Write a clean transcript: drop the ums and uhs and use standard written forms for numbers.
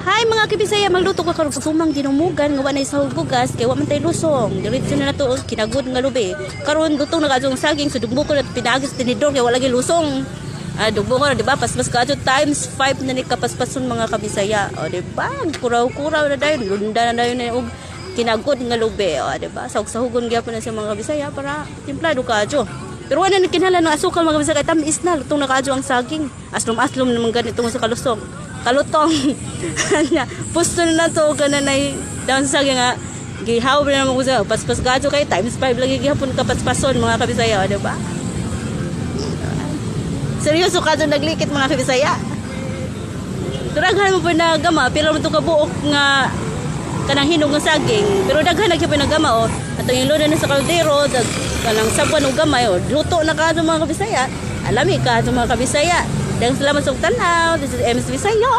Hi, mga kabisaya, magluto ko karon sumang dinumugan nga wa nay sahog bugas kay wa man tay lusong. Diretso na nato og kinagod nga lubi. Karon lutong na kadtong saging, so dugbo ko na pinaagi sa tinidor kay wala gyud lusong. Ah, dugbo ko na, di ba? Paspas ka times 5 na ni kapaspason, mga kabisaya. O, di ba? Kuraw-kuraw na dayon, lunda na dayon na og kinagod nga lubi. O, di ba? Sahog-sahugon gyapon na sa mga kabisaya para timplado kaadyo. Pero wala na kinahanglan ng asukal, mga kabisaya, kay tamis na, lutong na kaadyo ang saging. Aslom-aslom naman ganito sa kalusong. Kalutong. Anya, pusto na to kana nay daon sa saging nga gihaw na naman ko sa paspas kaadyo kay times 5 lagi gihapon kapaspason, mga kabisaya, o, di ba? Seryoso ka doon naglikit, mga kabisaya. Daghan mo pa nagama, pero mo to kabuok nga kanang hinog nga saging. Pero daghan na gyud pa nagama, oh. Atong iluda na sa kaldero, dag kanang sabwan og gamay, oh. Luto na ka mga kabisaya. Alami ka mga kabisaya. Daghang salamat sa tanaw. This is MS Bisaya.